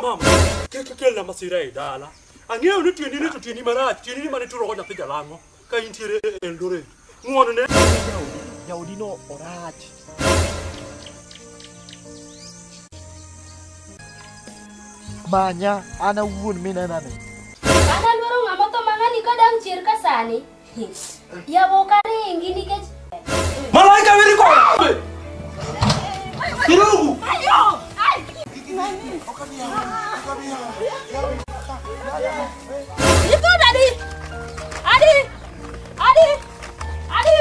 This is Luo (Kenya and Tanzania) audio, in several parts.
Mama, kik ikelna masira e dala. Ang'eyo ni tiendi ni to tiendi marach, tiendi ni mane ituro go nyathi jalang'o ka intiere e Eldoret. Ng'uono ne. Jaodi no orach. Manya an awuon minenani. An aluoro ng'ama tho mang'ani ka dang' chier ka sani. Yawo ok aringi nikech Malaika wiri koda. Kirugu. Nyithindo adi? Adi? Adi? Adi?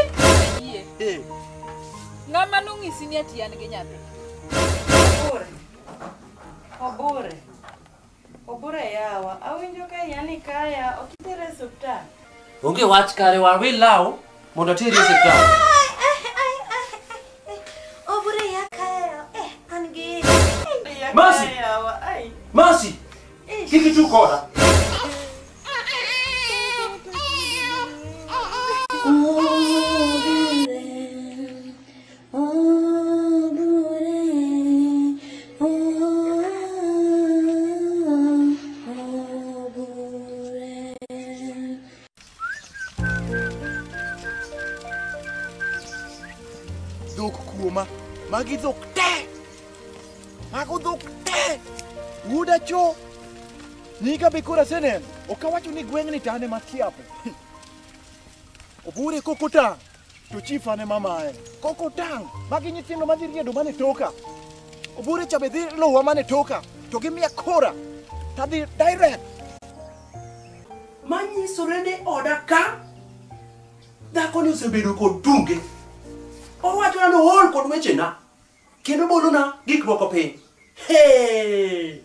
Eh. Ng'ama nong'isi ni ati an gi nyathi? Obure. Obure. Obure yawa. Awinjo ka iya ni kaya, ok itere e osiptal. Onge wach kare wawil law mondo ateri e osiptal. Obure ya kaya. An gi. Iya Mercy! kaya yawa. Ai. Mercy! Kik itug koda. Dhok kuoma. Magi dhok te. Mago dhok te. Wuoda cho. Nyika be koro aseneno. Ok awacho ni gweng'ni to an ema atiape. Obure koko tang'. To chief an ema maye. Koko tang'. Magi nyithindo madhi riedo mane toka. Obure cha be dhi luwa mane toka. To gimiya kora. Tadhi direct. Manyisore ni oda ka dhako ni osebedo kod tunge. Owachona ni ool kod wechena kendo bolona gik moko piny. Hey!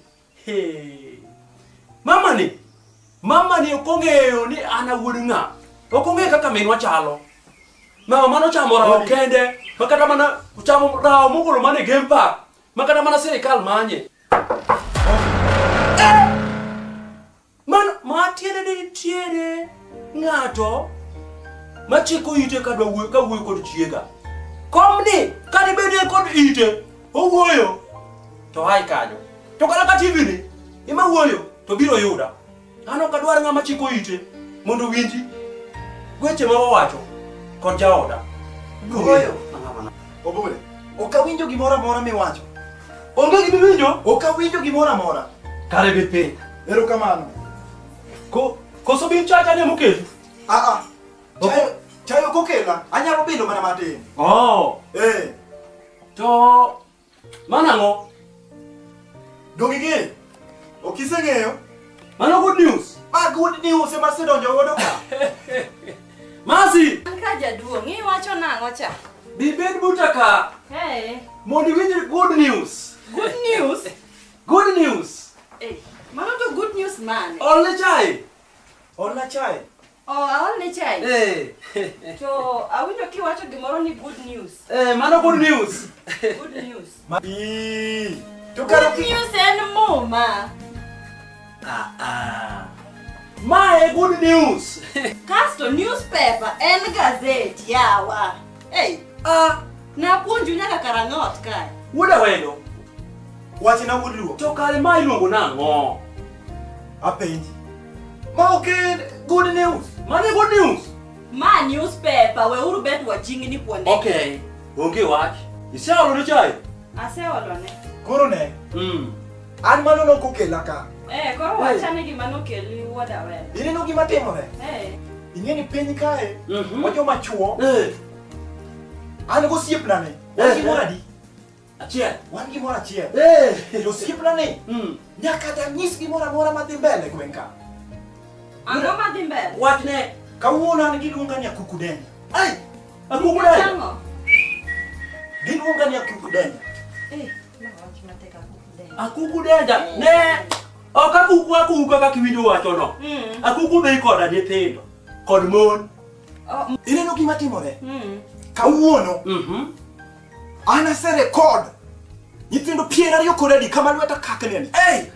Hey! Mama ni ok ong'eyo ni an awuod ng'a. Ok ong'eyo kaka minwa chalo. Mama mano chamo rawo kende, makata mana chamo rawo mogolo mana e game park, makata mana sirikal manye. Man matiende ni nitiere ng'ato machiko ite kadwa wuoyo ka wuoyo kod chiega. Komni kadibedie kod ite owuoyo to ai kanyo. To kata ka TV ni ema wuoyo to biro yuda. An ok adwar ng'ama chiko ite mondo owinji weche ma wawacho kod jaoda. Wuoyo. Obure. Ok awinjo gimoro amora miwacho. Onge gimiwinjo? Ok awinjo gimoro amora. Kare bed piny. Erokamano. Koso bin chacha ne moketi? Ah ah. Chayo ok okela. Anyalo bilo mana matin. Oh. Eh. To mano ang'o? Donge ing'eyo? Ok iseng'eyo? Mano good news. Ma good news ema asedonjo godo ka. Mercy! An ka jaduong', iwacho nang'o cha? Bi bed buta ka. Hey. Mondo iwinj good news. Good news? Good news. Eh, mano to good news mane? Olne chai. Olna chai. Oh, aolne chai. Eh. To awinjo kiwacho gimoro ni good news. Eh, mano good news. Good news. Ii. To kare Good news en muma. Ah ah. Mae good news. Kasto newspaper en gazet yawa. Hey. Ah, napuonju nyaka karang'ot kae. Wuoda wendo. Wachna wuod Luo. To kare ma iluongo nang'o? Apenji. Ma ok en good news. Mane good news? Ma newspaper weuru bet wachingni kuonde. Okay. Onge wach. Iseolo ne chai? Aseolone. Koro ne. An mano nok okela ka. Eh, koro wachane gima nokeli wuoda wendo. Ineno gima timore? Eh. Ing'e ni piny kae, wa joma chuo. Eh. An gosiepna ni. Wan gimoro adi? Achiel. Wan gimoro achiel. Eh. To osiepna ni. Nyaka danyis gimoro amora madhi mbele gweng' ka. Ang'o madhi mbele? Wachne. Kawuono an giluonga ni Akuku Denya. Ai! Akuku Denya. Giluonga ni Akuku Denya. Eh, ma wach matek Akuku Denya. Akuku Denya. Ne! Ok akuku akuku kaka iwinjo wachono. Akuku dhi koda nyithindo kod mon. Ineno gima timore? Kawuono. An aserekod nyithindo 23 kama lweta kakni ni. Ei!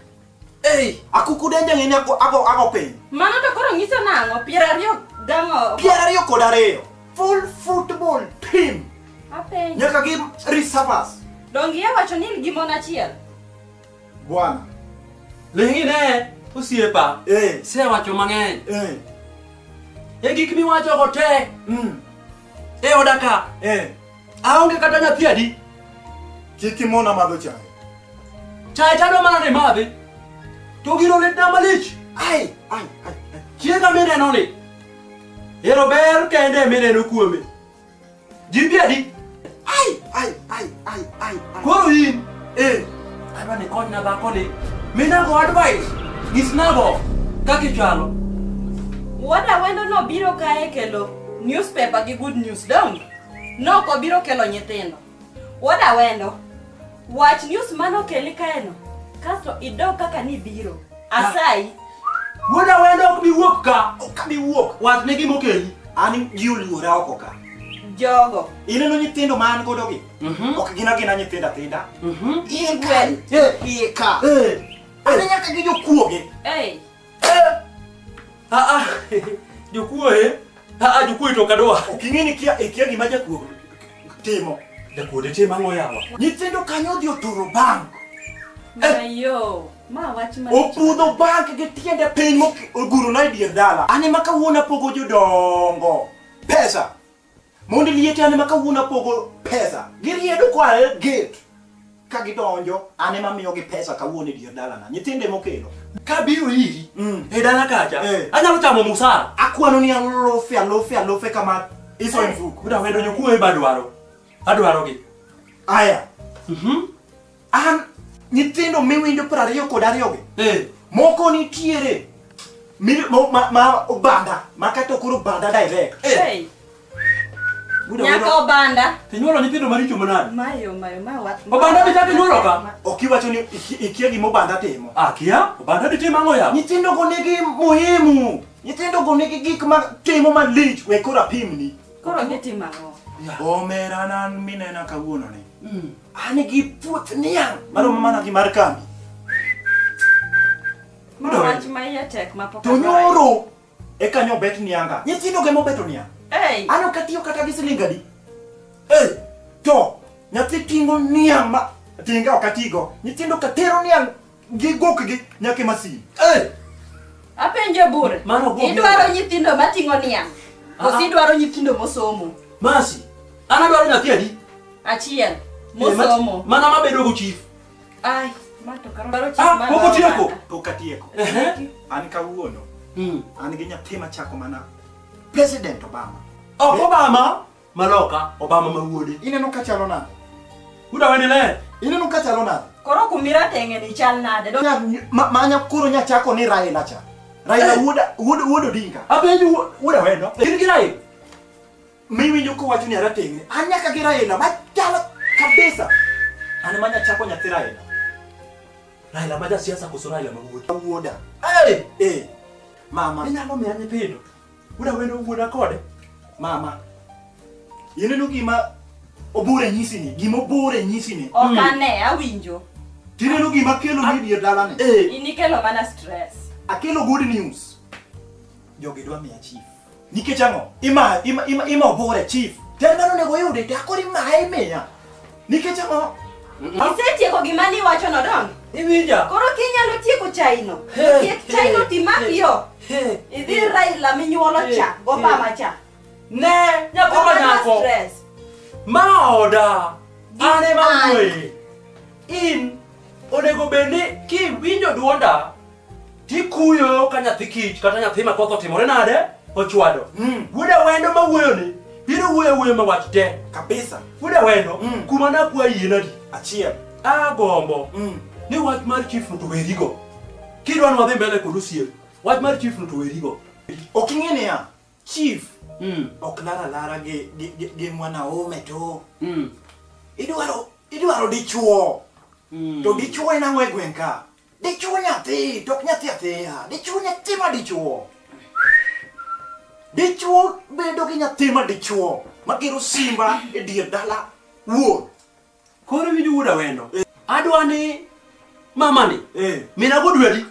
Ei! Akuku Denya ng'eni ago piny. Mano to koro nyiso nang'o? 20 gang'o? 22. Full football team. Apenjo. Nyaka gi reservers. Donge iwacho ni in gi mon achiel? Bwana. Lingi ne osiepa. Sewacho mang'eny. E gik miwacho go te. E oda ka. Aonge kata nyathi adi. Kik imona madho chae. Chae tadwa mana ni madhi. To gino litna malich. Ai, ai, ai. Chiega mineno ni. Ero ber kende mineno kuome. Ji adi. Ai, ai, ai, ai, ai. Koro in. Adwa ni konyna dhakoni. Minago advice. Nyisnago kaka ichalo. Wuoda wendo no biro kae kelo newspaper gi good news dong. Nok obiro kelo nyithindo. Wuoda wendo. Wach news mano keli kaeno. Kasto idog kaka ni biro. Asai. Wuoda wendo ok bi wuok ka. Ok abi wuok. Wach ne gima okeli. An ji oluora oko ka. Jogo. Ineno nyithindo ma an godo gi? Ok gin agina nyithindo athinda. Iye ka. Iye ka. An nyaka gi jokuoge. Jokuoge? Jokuoge to ok adwa. Ok ing'e ni ikia gima jakuo timo. Jakuo de timo ang'o yawa? Nyithindo kanyo odhi oturo bank. Mayo, ma wach malich. Opudho bank gi tiende piny ogurona e dier dala. An ema kawuono apogo jodongo pesa. Mondo liete an ema kawuono apogo pesa. Giriedo koa e gate. Ka gidonjo, an ema miyogi pesa kawuono e dier dalana. Nyithindo ema okelo. Kabiro iri e dala kacha, anyalo chamo musara. Akwano ni alufe, alufe, alufe kama iso e mfuko. Wuoda wendo jokuoge be adwaro. Adwarogi. Aya. An nyithindo miwinjo 22 gi. Moko nitiere ma obanda, ma kata koro obanda direct. Nyaka obanda. Tinyuolo nyithindo maricho manade? Mayo, mayo, ma wach. Obanda be chako inyuolo ka? Ok iwacho ni ikia gima obanda timo. Akia? Obanda ditimo ang'o yawa? Nyithindo go nigi muhimu. Nyithindo go nigi gik ma timo malich. We koro apimni. Koro gitimo ang'o? Omera nan minena kawuono ni. An gi puoth niang' maromo mana gi mar kambi. Ma wach ma iye tek ma pok To nyoro eka nyo bet nianga. Nyithindo ge mobeto niang'. An ok atiyo kata gi siling adi. To nyathi ting'o niang' ma tinga ok atigo. Nyithindo ka tero niang' gi gokgi nyaka e masin. Apenjo bure. Idwaro nyithindo mating'o niang'. Koso idwaro nyithindo mosomo? Masi, an adwaro nyathi adi? Achiel. Mosomo. Mana mabedo go chief. Ai, ma to karo dwaro chief ma. Pok otieko. Pok atieko. An kawuono. An gi nyathi machako mana President Obama. Ok Obama maloka, Obama ma wuode. Ineno ka chalo nade? Wuoda wendo ler. Ineno ka chalo nade? Koro kumira tenge ni chal nade? Manya koro nyachako ni Raila cha. Raila wuod Odinga. Apenjo wuoda wendo. In gi Raila? Miwinjo kowacho ni arateng'. An nyaka gi Raila machalo kabisa. An ma nyachako nyathi Raila. Raila ma jasiasa koso Raila ma wuode? Wuoda. Mama. Inyalo miya nyithindo. Wuoda wendo wuoda kode. Mama. Ineno gima obure nyisi ni, gima obure nyisi ni. Ok ane, awinjo. Tineno gima kelo ni dier dalane. In ikelo mana stress. Akelo good news. Jogi dwa miya chief. Nikech ang'o? Ima obure chief. Ten mano onego oyude to akoro imaye imiya. Nikech ang'o? Isetieko gima niwacho no dong? Iwinja. Koro kinyalo tieko chaino. Tiek chaino timak yo. Idhi Raila minyuolo cha, Obama cha. Ne, nyathi ma nyako. Ma oda. An ema wuoye. In onego bed ni kiwinjo duonda tikuyo ka nyathi kich kata nyathi ma koth otimore nade ochwado. Wuoda wendo ma wuoyo ni biro wuoyo wuoyo ma wach te. Kabisa. Wuoda wendo kuma nakwayi nadi? Achiel. Agombo ni wach mar chief no to werigo. Kidwa ni wadhi mbele kod osiep, wach mar chief no to werigo. Ok ing'e niya, chief ok lar alara gi mwanaume to. Idwaro dichuo. To dichuo en ang'o e gweng' ka? Dichuo nyathi, to ok nyathi athiya. Dichuo nyathi ma dichuo. Dichuo bedo gi nyathi ma dichuo magero simba e dier dala wuon. Koro iwinjo wuoda wendo. Adwa ni mamani mina go dwe adi?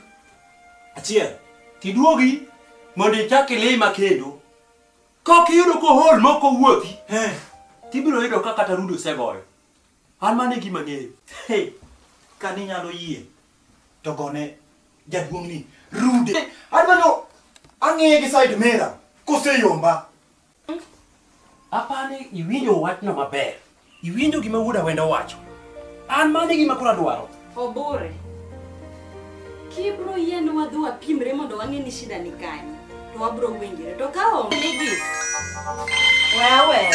Achiel. Tiduogi mondo ichak ilima kendo. Kok iyudo kohol mok owuothi, tibiro yudo ka kata rude osegoyo. An mano e gima ang'eyo. Kaninyalo yie to gone Jaduong' ni rude. Adwa no ang'iye gi side mirror koseyomba. Apani iwinjo wachno maber. Iwinjo gima wuoda Wendo wacho. An mano e gima koro adwaro. Obure. Kibro yienwa dhi wapimre mondo wang'e ni shida ni kanye. To wabro winjore. To ka onge nigi. Weya weya.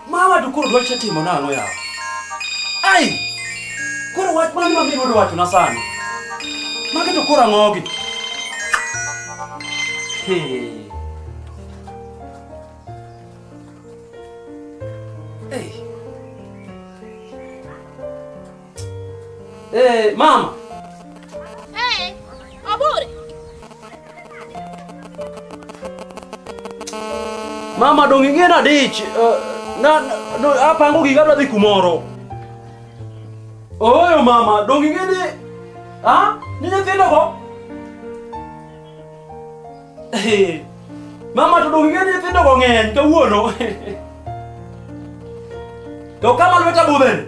Mama to koro dwa timo nang'o yawa? Ai! Koro wach mane ma minwa dwa wachona sani? Magi to koro ang'ogi? Hey. Hey. Hey, mama. Hey, Obure. Mama dong ing'e na dich. Na no apango giga adwa dhi kumoro. Ooyo mama, dong ing'e ni ha? Ni nyithindo go? Mama to dong ing'e ni nyithindo go ng'eny kawuono. To kama lweta budheni.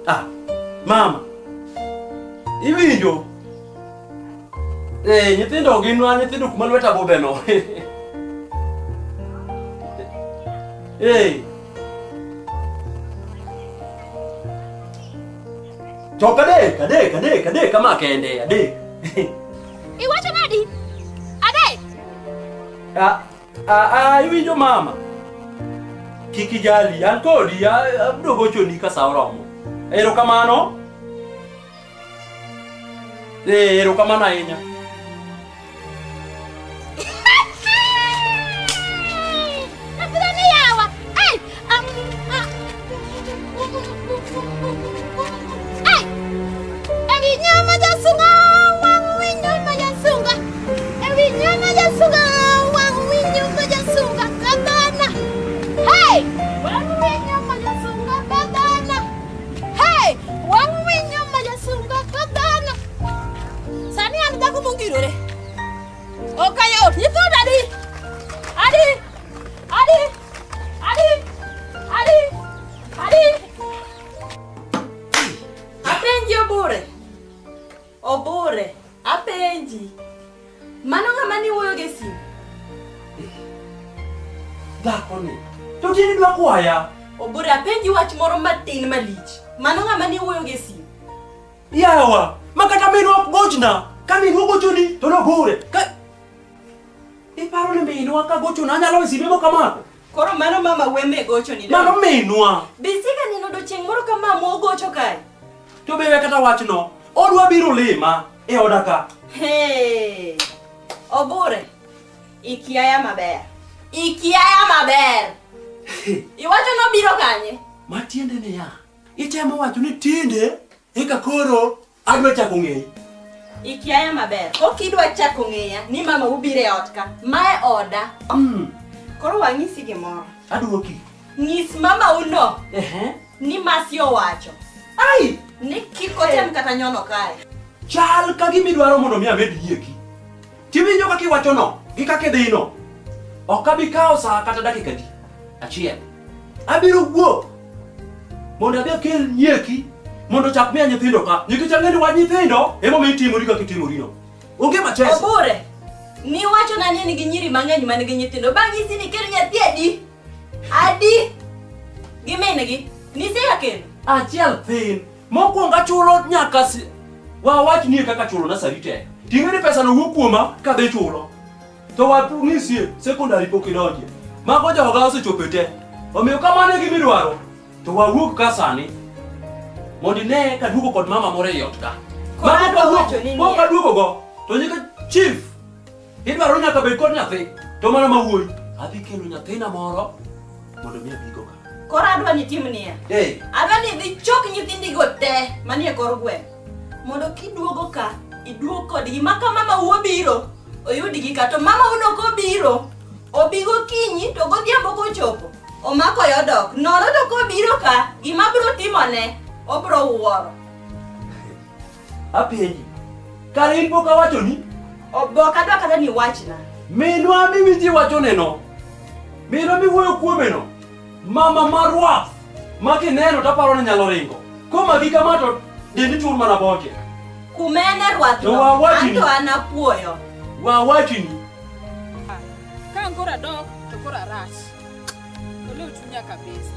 Ah, mama. Iwinjo? Eh, nyithindo gin nyithindo kuma lweta budheno. Eh. Chok adek, adek, adek, adek kama kende, adek. Iwacho nadi? Adek? Ah, iwinjo mama. Kik ijali, an kodi, abiro gochoni ka sa oromo. Erokamano. Eh, erokamano ahinya. Obure. Apenji. Mano ng'ama ni wuoyo gi simu? Dhako ni. To tinde dwa kwaya. Obure apenji wach moro matin malich. Mano ng'ama ni wuoyo gi simu? Yawa, ma kata minwa ok gochna. Ka minwa gochoni to nobure. Ka iparo ni minwa ka gochona anyalo we sime mokamako. Koro mano mama weme gochoni. Mano minwa. Bisika neno odiochieng' moro ka mama ogocho kae. To be kata wachno. Odwa biro lima e oda ka. Hey. Obure. Ikiaya maber. Ikiaya maber. Iwacho nobiro kanye? Matiende niya. Itemo wacho ni tinde eka koro adwa chako ng'eyi. Ikiaya maber. Ok idwa chako ng'eya ni mama ubiro e ot ka. Mae oda. Koro wang'isi gimoro. Aduoki. Nyis mama uno. Ehe. Ni Masi owacho. Ai! Ni kik otem kata nyono kae. Chal ka gima idwaro mondo mi amed nyieki. Tiwinjo kaka iwachono gi kaka idhino. Ok abi kawo sa kata dakika adi? Achiel. Abiro wuok mondo adhi akel nyieki mondo ochak miya nyithindo ka. Nikech ang'e ni wach nyithindo emomiyo itimori kaka itimorino. Onge macheso. Obure. Niwachona ni in gi nyiri mang'eny man gi nyithindo. Bang' nyisi ni kel nyathi adi? Adi? Gi min-gi. Nisega kelo? Achiel thin. Mokwongo achulo nyaka wawach nie kaka chulo nasari tek. Ting'e ni pesa no wuok kuoma kadhi chulo. To wang'isie sekondari pok idonje. Mago joga osechopo te. Omiyo kamano e gima idwaro. To wawuok ka sani. Mondo ine ka duogo kod mama moro ei ot ka. Mago aduogo go. To nyaka chief. Idwaro nyaka bed kod nyathi. To mana ma wuoyi. Adhi kelo nyathina moro mondo mi abigo ka. Koro adwa ni tim niya. Hey. Adwa ni idhi chok nyithindigo te manie kor gweng'. Mondo kiduogo ka, iduog kodgi ma ka mama wuo biro, oyudgi ka. To mama uno kobiro, obi gokinyi to godhiambo kochopo, omako yodok. Nono to kobiro ka, gima biro timone, obiro wuoro. Apenji. Kare in pok awachoni? Ok adwa kata ni iwachna. Minwa miwinji wachoneno. Minwa miwuoyo kuomeno. Mama marwath ma kineno taparo ni nyalo ringo. Komaki kama to dendi tur mana boche. Kumene rwath To no, wawachni. anto an apuoyo. Wawachni. Ka an koro adok to koro arach. Olew chunya kabisa.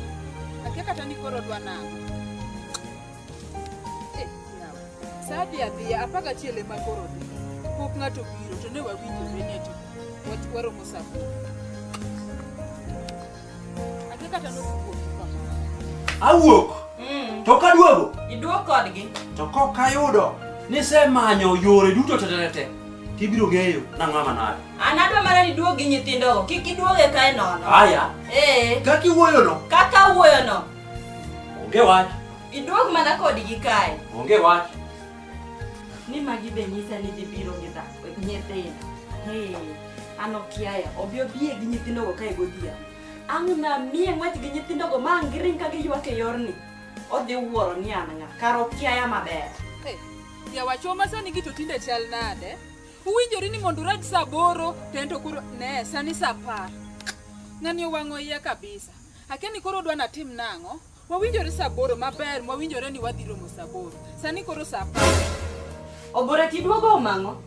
Akia kata ni koro odwa nang'o. Eh, yawa. Sa dhi adhiya 11 ema koro dhi. Pok ng'ato obiro to ne wawinjore ni ati waromo sa aboro. Akia kata nowuok kamano. Awuok. To kaduogo. Iduog kodgi. To kok ayudo nisemanyo yore duto te tibiro ng'eyo nang'ama manade. An adwa mana ni iduog gi nyithindogo, kik iduoge kae nono. Aya. Eh. Kaka iwuoyono. Kaka awuoyono. Onge wach. Iduog mana kodgi kae. Onge wach. Ni magi be nyisa ni dhi biro gi nyithindo. Hey, an okiaya, obi obie gi nyithindogo kae godhiambo. Ang' namiye ng'wech gi nyithindogo ma ang' giring ka giywak e yorni. Odhi wuoro ni an ng'a, kar okiaya maber. Hey, yawa chwo ma sani gi to tinde chal nade? Uwinjori ni mondo urad sa 8 to en to koro ne sani sa 10. Ng'ani owang'o iya kabisa. Akia ni koro odwa natim nang'o? Wawinjore sa 8 maber, mwawinjore ni wadhi romo sa 8. Sani koro sa 10. Obore tiduogo omang'o?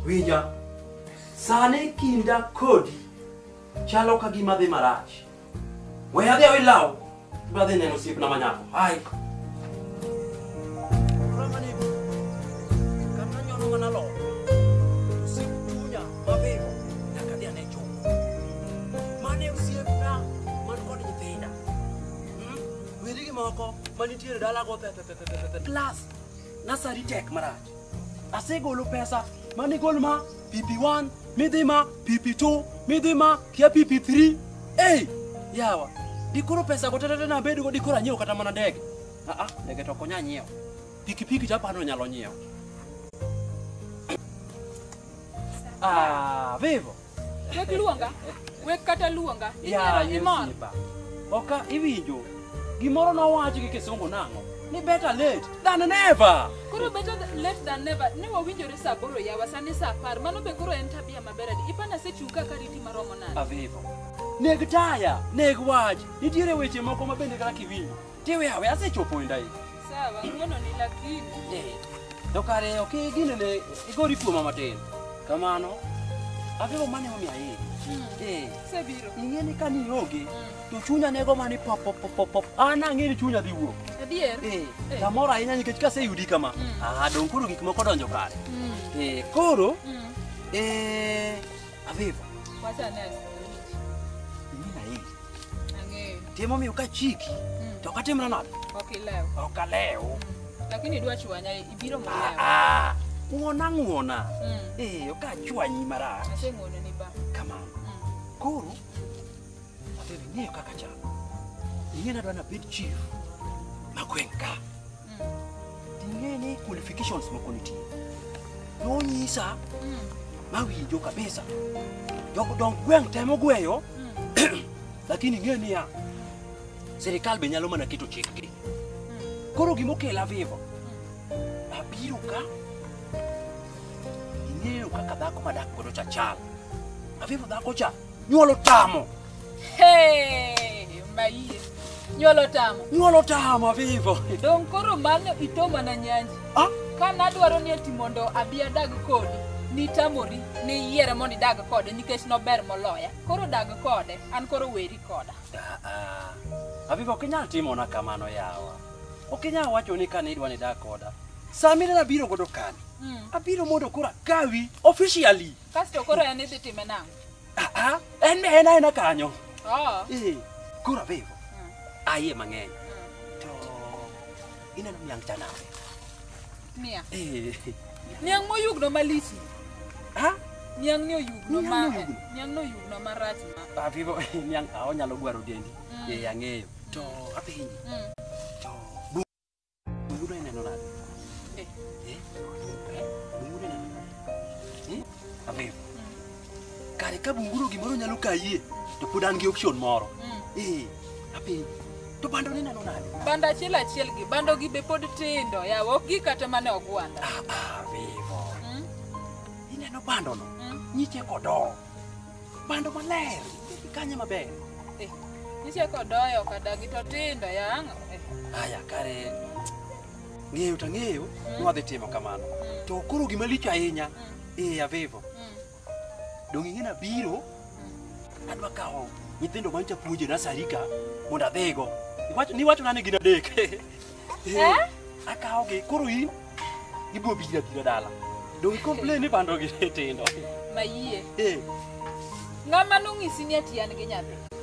Winja. Sani kinda kodi chalo ka gima dhi marach. We adhi awil law. Adhi neno osiepna manyako. Ai. Kata nyono mana lo. Osiep chunya mavivo nyaka adhi ane chungo. Mane osiepna man kod nyithinda. Weri gi moko manitiere dala go the. Class nasari tek marach. Asegolo pesa manigol ma PP1 midhi ma PP2 midhi ma kia PP3. Ei, yawa. Dikoro pesa go tete nabedo go dikoro anyiewo kata mana ndege. Ah, ndege to ok onyal nyiewo. Pikipiki to aparo nyalo nyiewo. Ah, vivo. Wek luonga. Wek kata luonga. Ya, Imor. Oka iwinjo. Gimoro nowachi gi kisungu nang'o? Ni better late than never. Koro better late than never. Ne wawinjore sa 8 yawa sani sa 10. Mano be koro en tabia maber adi. Ipana asechung' ka kariti maromo nade? Avivo. Neg taya, neg wach. Nitiere weche moko ma bende kata kiwinjo. Tiwe awe asechopo e ndai. Sawa, ng'uono ni lakini. To kare ok gine ne igori kuoma matin. Kamano. Avivo mane omiyo ail. Sebiro. Ing'e ni ka nionge to chunya nego mani pop pop pop pop. An ang'e ni chunya dhi wuok. Adier? Samoro ahinya nikech kaseyudi kama. Ah, dong koro gik moko donjo kare. Koro Avivo. Wacha ane. Ing'e ni ail. Ang'eyo. Timo miyo ka chiki. To ok atimra nade? Ok ilew. Ok alew. Lakini idwa chwanya, ibiro molewo. Ah, ng'uona ng'uona. Ok achwanyi marach. Aseng'uono ni ba. Kamano. Koro, Avivo ing'eyo kaka chal. Ing'e ni adwa nabed chief ma gweng' ka. Ing'e ni qualifications moko nitie. Nonyisa mawinjo kabisa. Jodong gweng' temo gweyo, lakini ing'e niya, sirikal be nyalo mana keto chikgi. Koro gimokela Avivo, abiro ka, ing'eyo kaka dhako madak godo cha chal. Avivo dhako cha nyuolo tamo. Hey, maiye. Nyuolo tamo. Nyuolo tamo Avivo. Dong koro mano itoma na nyanji. Ah? Ka nadwaro ni ati mondo abi adag kodi, nitamori ni yiere mondo idag kode nikech nober moloya. Koro dag kode, an koro weri koda. Avivo ok inyal timona kamano yawa. Ok inyal wacho ni kane idwa ni dag koda. Sami ne abiro godo kani. Abiro mondo koro akawi officially. Kasto koro en idhi time nang'o? Ah, en be en aena kanyo. Oh. Koro Avivo. Ayie mang'eny. To ineno niang' cha nade? Niang'. Niang' moyugno malich ni. Ha? Niang' ni oyugno ma. Niang' no oyugno marach ma. Avivo niang' onyalo gwaro dendi. Ang'eyo. To apenji. To bungu no ineno nade? Bungu no ineno nade? Avivo. Kare ka bunguno gimoro nyalo kayie to pod an gi option moro. Apenji. To bando ni neno nade? Bando achiel achiel gi, bando gi be pod tindo, yawa ok gi kata mane ogwanda. Avivo. Ineno bando no? Nyiche kodo. Bando maler, kanye maber. Nyiche kodoyo kadagi to tindo ya ang'o? Aya kare ng'eyo to ang'eyo ni wadhi timo kamano. To koro gima lich ahinya eh Avivo. Dong' ing'e nabiro adwa kawo nyithindo manyocha puonjo e nasari ka mondo adhigo. Niwachona ni gin adek. Eh? Akawogi koro in ibiro biro abira dala. Dong' i complain ni bando gi tindo. Mayie. Eh. Ng'ama nong'isi ni ati an gi nyathi?